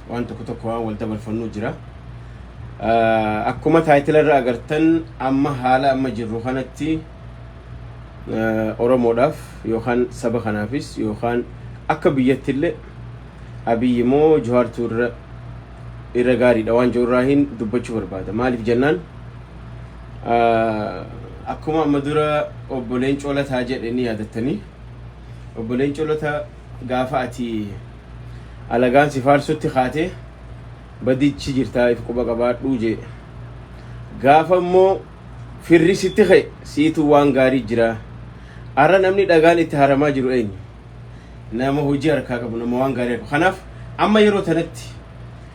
Waan tokko tokko waan wal dabarfannu jira. Akkuma title irra agartan, amma haala amma jirru kanatti Oromoodhaaf yookaan saba kanaafis yookaan akka biyyattillee Abiyyi moo Jawaartuu irra gaariidha waan jiru irraa hin dubbachuu barbaada. Maaliif jennaan, akkuma amma dura obbo Leencoo Lataa jedhe ni yaadattanii, obbo Leencoo Lataa gaafa ati alagaan si faarsutti kaatee badichi jirtaa, if quba qabaadhuu jee. Gaafa immoo firri sitti ka'e, siitu waan gaarii jira. Arra namni dhagaan itti haramaa jiru eenyu? Nama hojii harkaa qabu, nama waan gaarii qabu. Kanaaf amma yeroo tanatti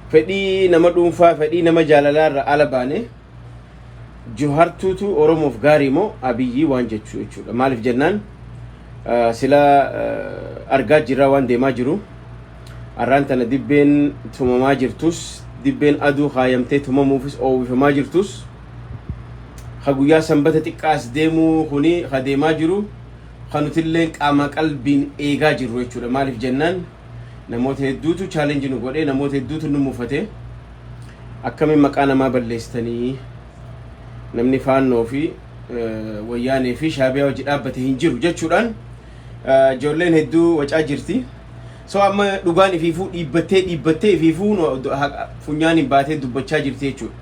fedhii nama dhuunfaa, fedhii nama jaalalaa irra ala baane, Jawaartuutu Oromoof gaarii moo Abiyyii waan jechuu jechuudha. Maaliif jennaan, sila argaa jirraa waan deemaa jiru. Arraan tana dibbeen tumamaa jirtus, dibbeen aduu kaayamtee tumamuufis oowwifamaa jirtus, ka guyyaa Sanbata xiqqaas deemuu kuni ka deemaa jiru, ka nutillee qaama qalbiin eegaa jirru jechuudha. Maaliif jennaan, namoota hedduutu challenge nu godhee, namoota hedduutu nu mufate. Akkamiin maqaa namaa balleessitanii, namni Faannoo fi Wayyaanee fi Shaabiyaa hojii dhaabbate hin jiru jechuudhaan ijoolleen hedduu wacaa jirti. So amma dhugaan ifiifuu dhiibbattee dhiibbattee ifiifuu funyaan hin baatee dubbachaa jirti jechuudha.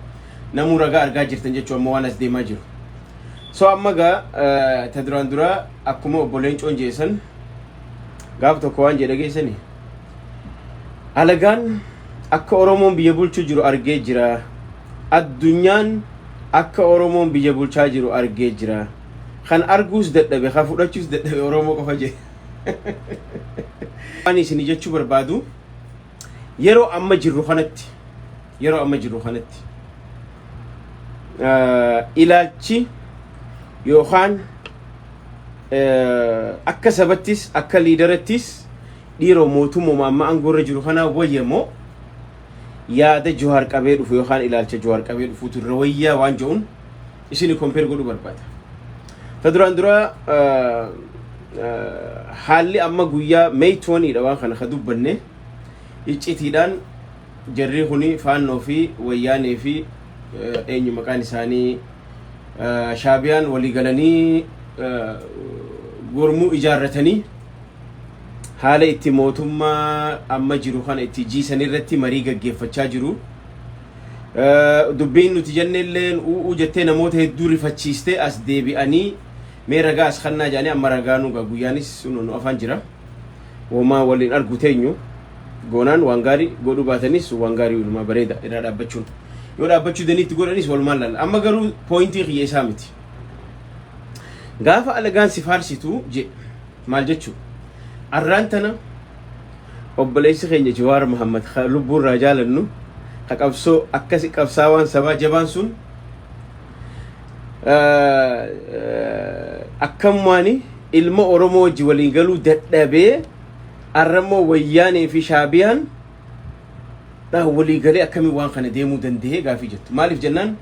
Namuu ragaa argaa jirtan jechuudha amma waan as deemaa jiru. So amma gaa ta duraan duraa akkuma obbo Leencoon jeessan gaaf tokko waan jedhe geessani. Alagaan akka Oromoon biyya bulchuu jiru argee jira. Addunyaan akka Oromoon biyya bulchaa jiru argee jira. Kan arguus dadhabe, kan fudhachuus dadhabe Oromoo qofa jedhe. Waan isin jechuu barbaadu, yeroo amma jirru kanatti, yeroo amma jirru kanatti ilaalchi yookaan akka sabattis akka leaderattis dhiiroo mootummaa amma aangoorra jiru kanaa wayya moo yaada Jawaar qabee dhufu yookaan ilaalcha Jawaar qabee dhufuutu irra wayyaa waan jedhuun isin compare godhuu barbaada. Ta duraan dura haalli amma guyyaa May 20 dha waan kana ka dubbanne, iccitiidhaan jarri kuni Faannoo fi Wayyaanee fi eenyu maqaan isaanii Shaabiyaan walii galanii gurmuu ijaarratanii haala itti mootummaa amma jiru kana itti jiisan irratti marii gaggeeffachaa jiru. Dubbiin nuti jennelleen u'uu jettee namoota hedduu rifachiistee, as deebi'anii mee ragaa as kannaa jedhanii, amma ragaa nu guyyaanis nu afaan jira. Womaa waliin argu teenyu goonaan waan gaarii godhuu baatanis waan gaarii walumaa bareeda irraa dhaabbachuun. Yoo dhaabbachuu daniitti godhanis walumaan laalla. Amma garuu pointii kiyya isaa miti. Gaafa alagaan si faarsitu je maal jechuu? Arraan tana obboleessi keenya Jawaar Muhammad lubbuurraa jaalannu, ka qabsoo akkasi qabsaa waan sabaa jabaan sun, akkamumaani ilma Oromoo wajji waliin galuu dadhabee, arrammoo Wayyaanee fi Shaabiyaan walii galee akkamiin waan kana deemuu danda'ee gaafii jettu. Maaliif jennaan,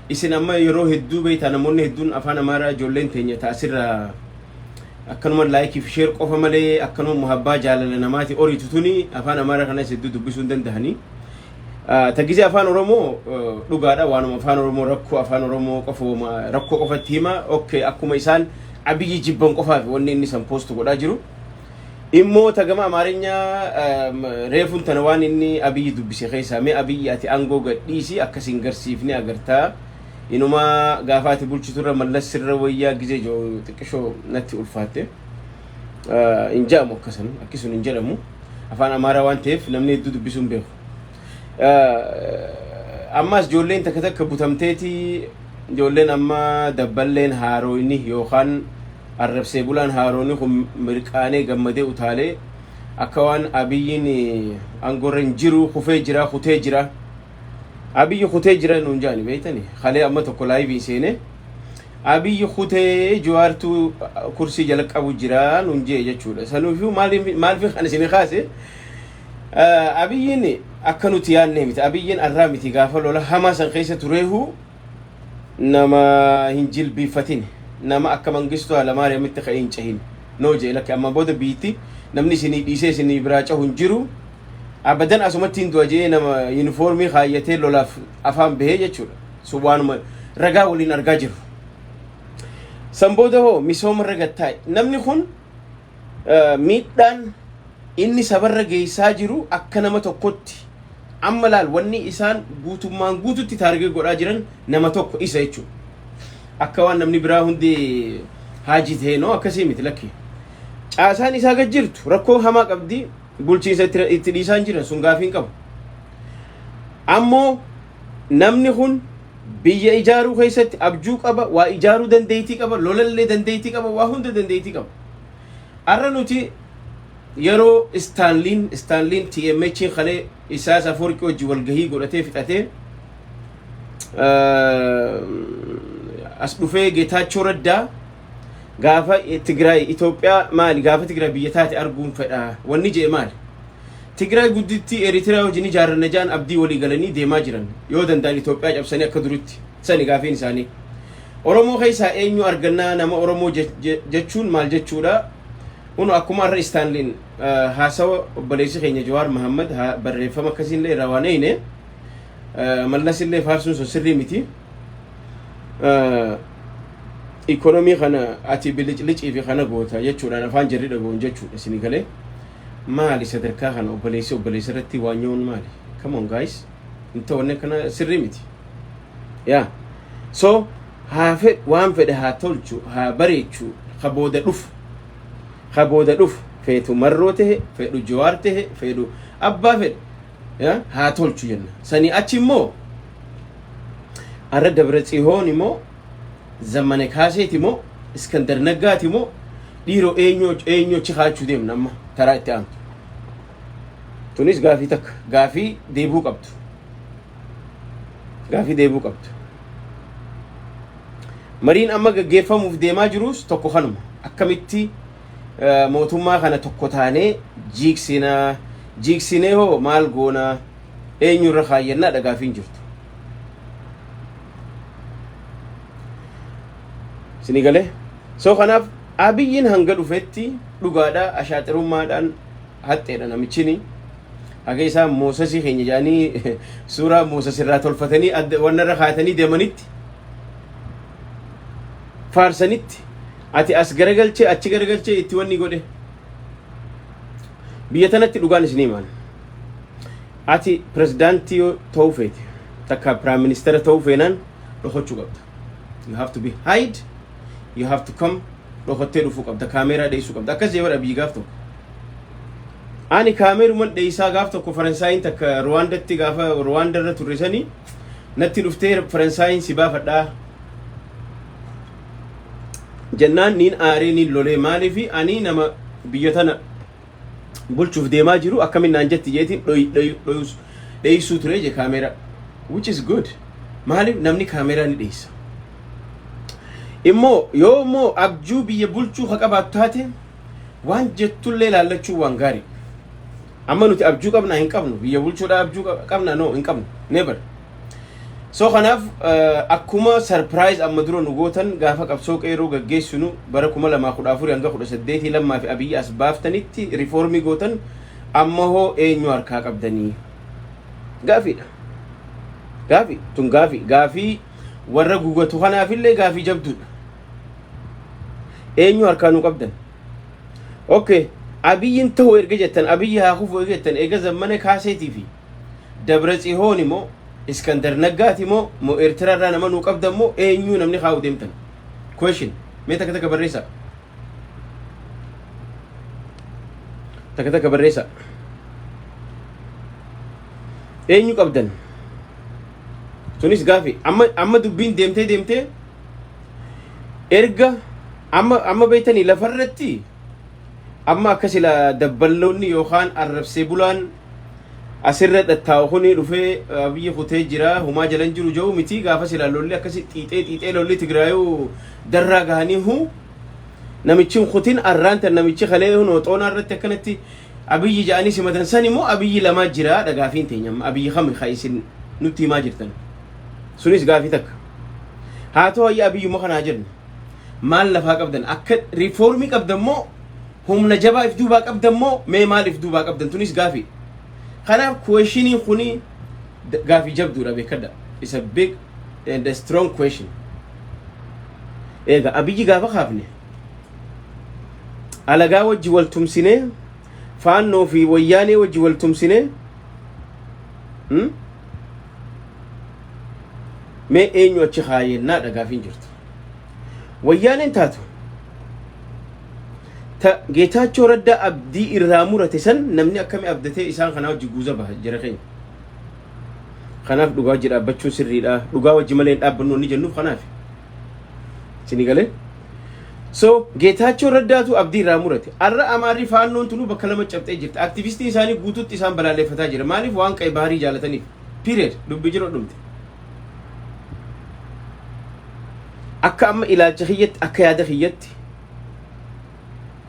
isin amma yeroo hedduu beektaa, namoonni hedduun afaan Amaaraa ijoolleen teenya taasirraa akkanuma like fi share qofa malee akkanuma muhabbaa jaalala namaati oriitu tuni afaan Amaaraa kanas hedduu dubbisuu hin dandahanii. Ta gizee afaan Oromoo dhugaadha, waanuma afaan Oromoo rakkoo afaan Oromoo qofa rakkoo qofatti hima. Okay, akkuma isaan Abiyyi jibban qofaaf wanni inni san post godhaa jiru. Immoo ta gama Amaarinyaa reefuun tana waan inni Abiyyi dubbise keessaa, mee Abiyyi ati aangoo gadhiisi akkas hin garsiifne agartaa, inumaa gaafa ati bulchiturra Mallas sirra wayyaa gizee jiru xiqqishoo natti ulfaatte. Hin jedhamu akkasan, akkisun hin jedhamu. Afaan Amaaraa waan ta'eef namni hedduu dubbisuu hin beeku. Ammas ijoolleen takka takka butamteeti, ijoolleen amma dabballeen haaroyni yookaan arrabsee bulaan haarooni kun mirqaanee gammadee utaalee akka waan Abiyyiin aangoorra hin jiru, kufee jira, kutee jira. Abiyyi kutee jira nuun jaani beektani, kalee amma tokko live seenee Abiyyi kutee Jawaartuu kursii jala qabu jira nuun jee jechuudha. Sanuufuu maaliif kan isin kaase, Abiyyiin akka nuti yaadne miti. Abiyyiin arraa miti, gaafa lola hamaa san keessa tureehu nama hin jilbiiffatin, nama akka Mangistuu Hayilamaariyaamitti ka'ee hin cehin noo jee, lakki amma booda biitti namni isinii dhiisee isinii biraa cahu hin jiru. Abadan asumatti hin du'a jee nama yuunifoormii kaayyatee lolaaf afaan bahee jechuudha. Sun waanuma ragaa waliin argaa jiru. San booda hoo misooma irra gattaa'e. Namni kun miidhaan inni sabarra geessaa jiru akka nama tokkotti amma laal, wanni isaan guutummaan guututti target godhaa jiran nama tokko isa jechuudha. Akka waan namni biraa hundi haajii ta'e noo akkasii miti, lakki. Caasaan isaa gad jirtu rakkoo hamaa qabdi, bulchiinsa itti dhiisaan jiran sun gaafii hin qabu. Ammoo namni kun biyya ijaaruu keessatti abjuu qaba, waa ijaaruu dandeettii qaba, lolallee dandeettii qaba, waa hunda dandeettii qaba. Har'a nuti yeroo Istaanliin TMH kalee Isaas Afoorqii wajji walgahii godhatee fixatee as dhufee, Geetaachoo Raddaa gaafa Tigraay Itoophiyaa maali, gaafa Tigraay biyya taate arguun fedha wanni jee maali? Tigraay guddittii Eritiriyaa wajjin ijaarranna jaan abdii walii galanii deemaa jiran, yoo danda'an Itoophiyaa cabsanii akka duritti sani gaafiin isaanii. Oromoo keessaa eenyu argannaa? Nama Oromoo jechuun maal jechuudha? Kun akkuma har'a Istaanliin haasawa obboleessi keenya Jawaar Mahammad barreeffama akkasiillee irraa waan eeyne, Mallas illee faarsuun sun sirrii miti. Ikonomii kana ati biliclicii fi kana goota jechuudhaan afaan jarri dhaga'uun jechuudha isinii galee. Maali sadarkaa kana obboleessi obboleessa irratti waanyoon maali? Come on guys. Hin ta'u, wanni akkana sirrii miti. Yaa. So haa fedhu, waan fedhe haa tolchu, haa bareechu, ka booda dhufu. Ka booda dhufu feetu Marroo tahe, fedhu Jawaar tahe, fedhu abbaa fedhe. Yaa haa tolchu jenna. Sanii achi immoo har'a Dabra Tsihoon immoo, Zammane Kaaseeti immoo, Iskandar Naggaati immoo, dhiiroo eenyoo eenyoo achi kaachuu deemna amma taraa itti aantu? Tunis gaafii takka, gaafii deebuu qabdu. Gaafii deebuu qabdu. Mariin amma gaggeeffamuuf deemaa jirus tokko kanuma. Akkamitti mootummaa kana tokko taanee jiigsinaa? Jiigsinee hoo maal goonaa? Eenyurra kaayyannaadha gaafiin jirtu. Isinii galee? So kanaaf Abiyyiin hanga dhufetti dhugaadha, ashaaxirummaadhaan haxxeedha namichini. Haga isaan Moosasii keenya jedhanii suuraa Moosas irraa tolfatanii adda wanna irra kaatanii deemanitti faarsanitti, ati as garagalchee achi garagalchee itti wanni godhe. Biyya tanatti dhugaan isinii himaan. Ati pirezidaantii yoo ta'uu feete, takka prime ministeera ta'uu feenaan, dhokachuu qabda. You have to be hide, you have to come, dhokattee dhufuu qabda, kaameeraa dheessuu qabda. Akkas jee bara biyyi gaaf tokko. Ani kaameeruman dheessaa gaaf tokko Faransaayiin takka Ruwaandatti gaafa Ruwaanda irra turre sanii natti dhuftee, Faransaayiin si baafadhaa jennaan niin aaree niin lolee, maaliifi ani nama biyya tana bulchuuf deemaa jiru akkamiin naan jetti jeetiin dheessuu ture je kaameeraa, which is good. Maaliif namni kaameeraa ni dheessa? Immoo yoo immoo abjuu biyya bulchuu ka qabaattu taate, waan jettullee ilaallachuu waan gaarii. Amma nuti abjuu qabnaa? Hin qabnu. Biyya bulchuudha abjuu qabna? No, hin qabnu, never. So kanaaf akkuma surprise amma dura nu gootan, gaafa qabsoo qeerroo gaggeessinu bara 2014 hanga 18 Lammaa fi Abiyyi as baaftanitti riifoormii gootan, amma hoo eenyu harkaa qabdanii? Gaafiidha. Gaafii tun gaafii gaafii warra gugatu kanaafillee gaafii jabduudha. Eenyu harkaa nu qabdan? Okay. Abiyyiin ta'u erga jettan, Abiyyi haa kufu erga jettan, eega Zammane Kaaseetii fi Dabra Tsihoon immoo, Iskandar Naggaati immoo moo, Eertiraarraa nama nuu qabdan moo, eenyu namni kaa'u deemtan? Question. Mee takka takka barreessaa. Takka takka barreessaa. Eenyu qabdan? Tunis gaafi. Amma dubbiin deemtee deemtee erga amma beektanii lafarratti amma akka sila dabballoonni yookaan arrabsee bulaan asirra dhattaa'u kuni dhufee Abiyyi kutee jira humaa jalan jiru jedhu miti. Gaafa sila lolli akkasi xiixee xiixee lolli Tigraayuu darraa gahanii hu namichi hin kutin, arraan tan namichi kalee hunoo xoonaa irratti akkanatti Abiyyi jedhanii simatan san immoo Abiyyi lamaa jira dha gaafiin teenya. Amma Abiyyi kami ka isin nutti himaa jirtan? Sunis gaafii takka. Haa ta'u, ayya, Abiyyuma kanaa jennu, maal lafaa qabdan? Akka riifoormii qabdan moo, humna jabaa if duubaa qabdan moo, mee maal if duubaa qabdan? Tunis gaafii. Kanaaf questioniin kuni gaafii jabduudha, beekadha. It's a big and a strong question. Eega Abiyyi gaafa kaafne, alagaa wajji wal tumsinee, Faannoo fi Wayyaanee wajji wal tumsinee, Mee eenyu achi kaayyennaadha gaafiin jirtu. Wayyaaneen taatu ta Geetaachoo Raddaa abdii irraa murate san namni akkami abdatee isaan kanaa wajji guuza baha jira keenya. Kanaaf dhugaa wajji dhaabbachuun sirriidha. Dhugaa wajji malee hin dhaabbannu inni jennuuf kanaaf. Isinii galee? So Geetaachoo Raddaatu abdii irraa murate. Arra Amaarri Faannoon tunuu bakka lama cabxee jirti. Aktivistiin isaanii guutuutti isaan balaaleffataa jira. Maaliif? Waan Qay Baharii jaalataniif. Period. Dubbii jiru dhumte. Akka amma ilaalcha kiyyatti, akka yaada kiyyatti,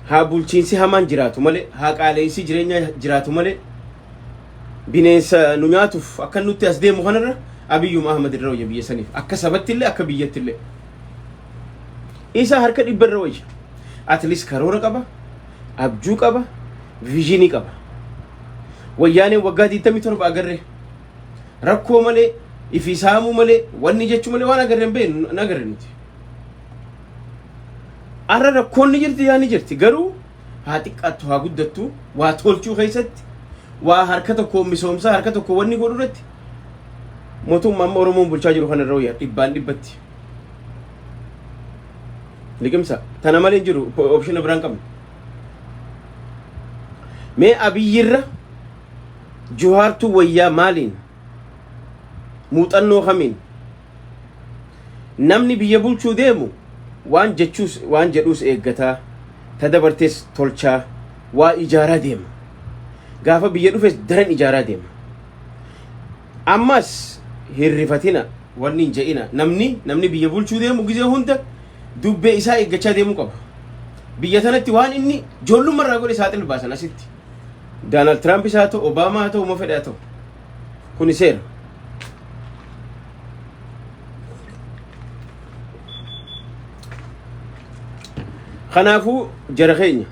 haa bulchiinsi hamaan jiraatu malee, haa qaala'insi jireenyaa jiraatu malee, bineensa nu nyaatuuf akka nutti as deemu kanarra Abiyyuma Ahmad irra wayya biyya saniif, akka sabatti illee akka biyyatti illee isa harka 100 irra wayya. At least karoora qaba, abjuu qaba, visionii qaba. Wayyaaneen waggaa 27 agarree rakkoo malee, ifi saamuu malee, wanni jechuu malee waan agarree hin beeknu, hin agarre nuti. Arra rakkoon ni jirti, yaa ni jirti, garuu haa xiqqaattu haa guddattu, waa tolchuu keessatti, waa harka tokko misoomsaa harka tokko wanni godhu irratti mootummaa amma Oromoon bulchaa jiru kana irra wayya dhibbaan dhibbatti. Liqimsa tana malee hin jiru, optiona biraan qabnu. Mee Abiyyirra Juhaartuu wayyaa maaliin? Muuxannoo kamiin? Namni biyya bulchuu deemu waan jechuus waan jedhuus eeggataa, ta dabartees tolchaa, waa ijaaraa deema. Gaafa biyya dhufes daran ijaaraa deema. Ammas hirrifatina, wanni hin je'ina, namni biyya bulchuu deemu gizee hunda dubbee isaa eeggachaa deemuu qaba. Biyya tanatti waan inni ijoollummaa godhe saaxil baasan asitti. Doonaald Tiraampis haa ta'u, Obaamaa haa ta'u, uma fedhe haa ta'u. Kuni seera. Kanaafuu jara keenya,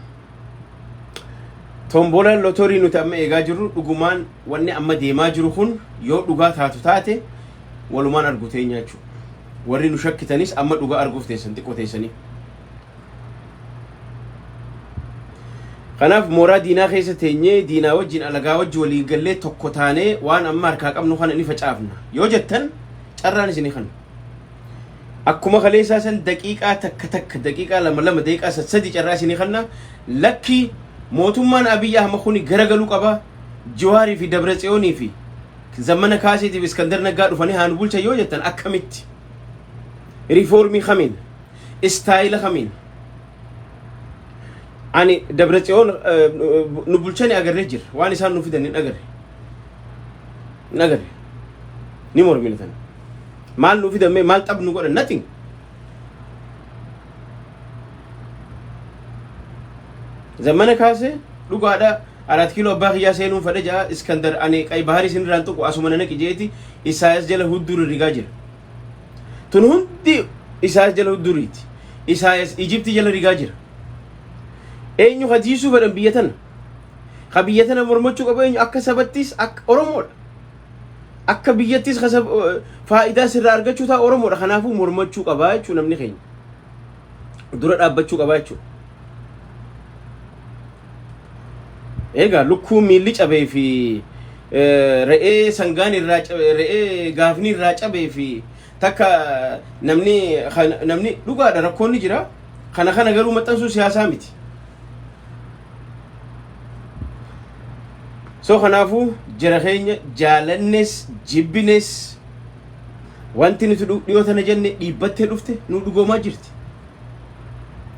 tombolaan lotorii nuti amma eegaa jirru, dhugumaan wanni amma deemaa jiru kun yoo dhugaa taatu taate, walumaan argu teenya jechuudha. Warri nu shakkitanis amma dhugaa arguuf teessan xiqqoo teessanii. Kanaaf mooraa diinaa keessa teenyee, diinaa wajjin, alagaa wajjin waliin gallee, tokko taanee waan amma harkaa qabnu kana ni facaafna yoo jettan, carraan isinii kana. Akkuma kaleessaa san daqiiqaa takka takka, daqiiqaa lama lama, daqiiqaa sadi carraa isinii kanna. Lakki, mootummaan Abiyyi Ahmad kuni garagaluu qaba. Jawaarii fi Dabratsiyoonii fi Zammana Kaaseetiif Iskandar Naggaa dhufanii haa nu bulchan yoo jettan, akkamitti? Reformii kamiin? Style kamiin? Ani Dabratsiyoon nu bulchani agarree jira. Waan isaan nu fidan hin agarre. Hin agarre. Ni mormina tana. Maal nu fidan mee? Maal xab nu godhan? Nothing. Zammana Kaasee dhugaadha. 4 Kiiloo abbaa kiyyaa seenuun fedhe ja'a. Iskandar ani Qay Baharii isinirraan tuqu, asuma nanaqi jeeti Isaayas jala hudduu rirrigaa jira. Tun hundi Isaayas jala hudduriiti. Isaayas Ijiptii jala rigaa jira. Eenyu ka jiisuu fedhan biyya tana? Ka biyya tana mormachuu qabu eenyu? Akka sabattis akka Oromoodha. Akka biyyattis ka faayidaa sirraa argachuu ta'a Oromoodha. Kanaafuu mormachuu qabaa jechuudha namni keenya. Dura dhaabbachuu qabaa jechuudha. Egaa lukkuu miilli cabee fi re'ee sangaan irraa cabe, re'ee gaafni irraa cabee fi takka namni dhugaadha, rakkoon ni jira. Kana garuu maxxansuu siyaasaa miti. So kanaafuu jara keenya, jaalannes jibbines, wanti nuti dhiyoo tana jenne dhiibbattee dhufte nu dhugoomaa jirti.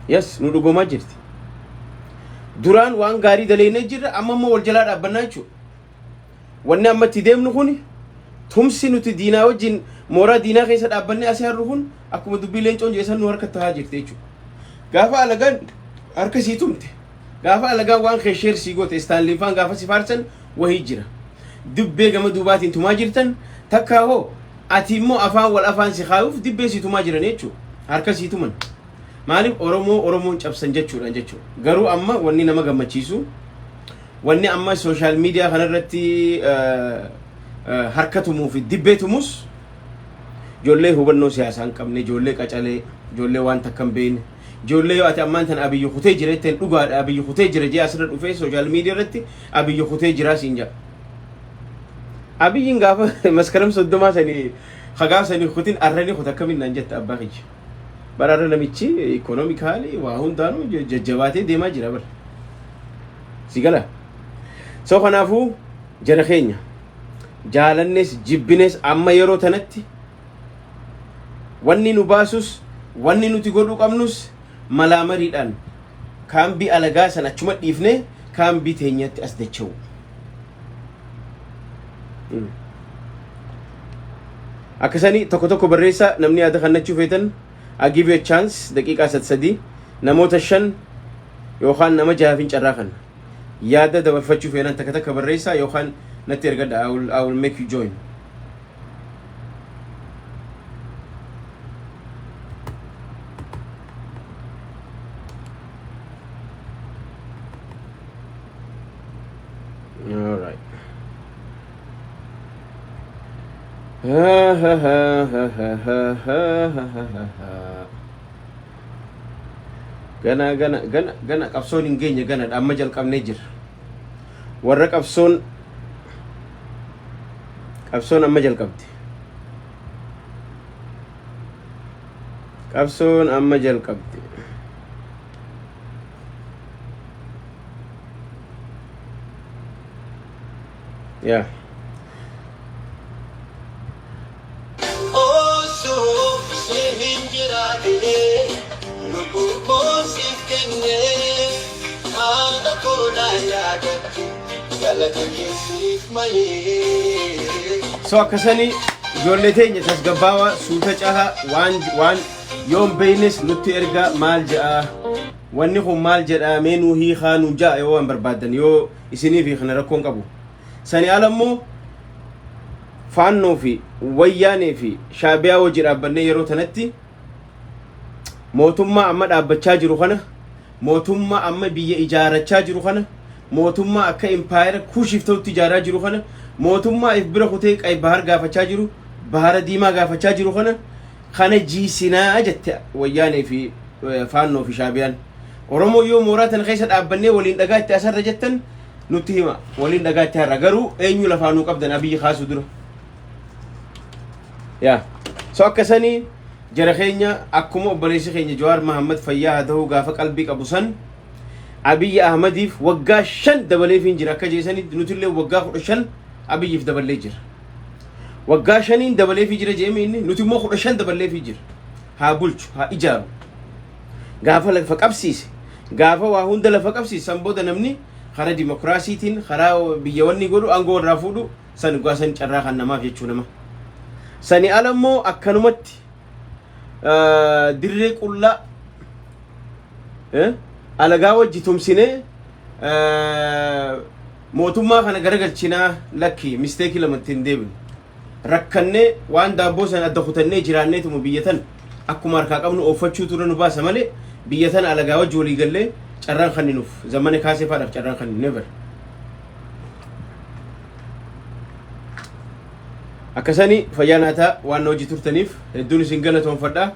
Yes, nu dhugoomaa jirti. Duraan waan gaarii daleynee jirra, amma immoo wal jalaa dhaabbannaa jechuudha. Wanni amma itti deemnu kun, tumsi nuti diinaa wajjin mooraa diinaa keessa dhaabbannee asii harru kun, akkuma dubbii leencoon jedhe nu harka tahaa jirti jechuudha. Gaafa alagaan harka sii tumte, gaafa alagaan waan kee share sii goote, Istaanliin faan gaafa si faarsan wahii jira. Dibbee gama duubaatiin tumaa jirtan takkaa hoo, ati immoo afaan wal afaan si kaayuuf dibbee si tumaa jiran jechuudha. Harka sii tuman. Maaliif? Oromoo Oromoon cabsan jechuudhaan jechuudha. Garuu amma wanni nama gammachiisu Wanni amma social media kanarratti harka tumuu fi dibbee tumus ijoollee hubannoo siyaasaa hin qabne, ijoollee qacalee, ijoollee waan takka hin beekne, ijoollee yoo ati ammaan tana Abiyyi kutee jira jetteen dhugaadha, Abiyyi kutee jira jee asirra dhufee social media irratti Abiyyi kutee jiraa siin jedha. Abiyyiin gaafa Maskaram 30 sanii hagaaf sanii kutin arrani kuta akkamiin naan jetta abbaa kiyya. Bara arra namichi economically waa hundaanuu jajjabaatee deemaa jira bara. Si gala. So kanaafuu jara keenya, jaalannes jibbines, amma yeroo tanatti wanni nu baasus, wanni nuti godhuu qabnus, malaa mariidhaan kaambii alagaa san achuma dhiifnee kaambii teenyatti as dacha'u. Akkasanii tokko tokko barreessaa, namni yaada kannachuu feetan, I give you a chance, daqiiqaa 3 namoota shan yookaan nama jahaafin carraa kana. Yaada dabarfachuu feenan takka takka barreessaa yookaan natti ergadha. I will make you join. All right. Ha ha ha ha ha ha ha ha ha ha. Gana gana gana gana, qabsoon hin geenye gana, amma jalqabnee jira. Warra qabsoon amma jalqabde. Qabsoon amma jalqabde. Yaa. Osoo si hin jiraatee lubbuu koo siif kennee, haadha koo naa yaadadhu, galata kee siif malee. So akkasanii ijoollee teenya tasgabbaawaa suuta caha, waan yoon beeynes nutti erga, maal je'a wanni kun, maal jedha, mee nuu hiikaa nu ja'a yoo waan barbaaddan, yoo isiniif hiikna rakkoon qabu. Sani ala immoo Faannoo fi Wayyaanee fi Shaabiyaa wajji dhaabbannee yeroo tanatti mootummaa amma dhaabbachaa jiru kana, mootummaa amma biyya ijaarachaa jiru kana, mootummaa akka impaayera Kushiif ta'utti ijaaraa jiru kana, mootummaa if bira kutee Qay Bahar gaafachaa jiru, Bahara Diimaa gaafachaa jiru kana jiisinaa jette Wayyaanee fi Faannoo fi Shaabiyaan. Oromoo yoo mooraa tana keessa dhaabbannee waliin dhagaa itti asarra jettan nutti hima, waliin dhagaa itti har'a. Garuu eenyu lafaa nuu qabdan Abiyyi kaasuu dura? Yaa, so akkasanii jara keenya, akkuma obboleessi keenya Jawaar Mahammad fayyaa haa ta'uu gaafa qalbii qabu san Abiyyi Ahmadiif waggaa 5 dabaleefiin jira akka jeesanitti, nutillee waggaa 15 Abiyyiif daballee jira. Waggaa 5n dabaleefii jira jeemi inni, nuti immoo 15 daballeefii jira. Haa bulchu, haa ijaaru. Gaafa lafa qabsiise, gaafa waa hunda lafa qabsiise, san booda namni karaa dimokiraasiitiin karaa biyya wanni godhu aangoo irraa fuudhu san dhugaa san carraa kan namaaf jechuu nama. Sani ala immoo akkanumatti dirree qullaa alagaa wajji tumsinee mootummaa kana garagalchinaa, lakki, mistake lamatti hin deebinu. Rakkannee waan daabboo san adda kutannee jiraanneetuma biyya tan akkuma harkaa qabnu ooffachuu ture nu baasa malee, biyya tana alagaa wajji walii gallee carraan kanninuuf Zamane Kaasee faadhaaf carraan kannu never. Akkasanii fayyaa naataa, waan na hojii turtaniif hedduun isin galatoonfadha.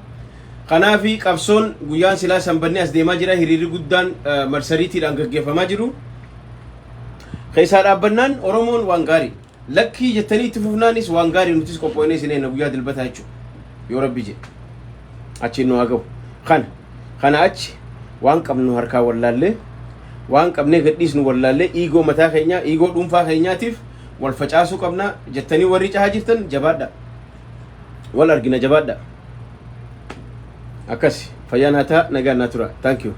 Kanaafi qabsoon guyyaan silaa Sanbanni as deemaa jira, hiriirri guddaan marsariitiidhaan gaggeeffamaa jiru. Keessaa dhaabbannaan Oromoon waan gaarii. Lakkii jettanii itti fufnaanis waan gaarii, nutis qophoonee isin eenna guyyaa Dilbataa jechuudha. Yoo Rabbi jedhe. Achiin nu haa gahu. Kana achi waan qabnu harkaa wallaallee, waan qabnee gadhiisnu wallaallee, ego mataa keenyaa, ego dhuunfaa keenyaatiif wal facaasuu qabna jettanii warri cahaa jirtan jabaadha. Wal argina, jabaadha. Akkas fayyaa naa ta'a, nagaan naa tura. Thank you.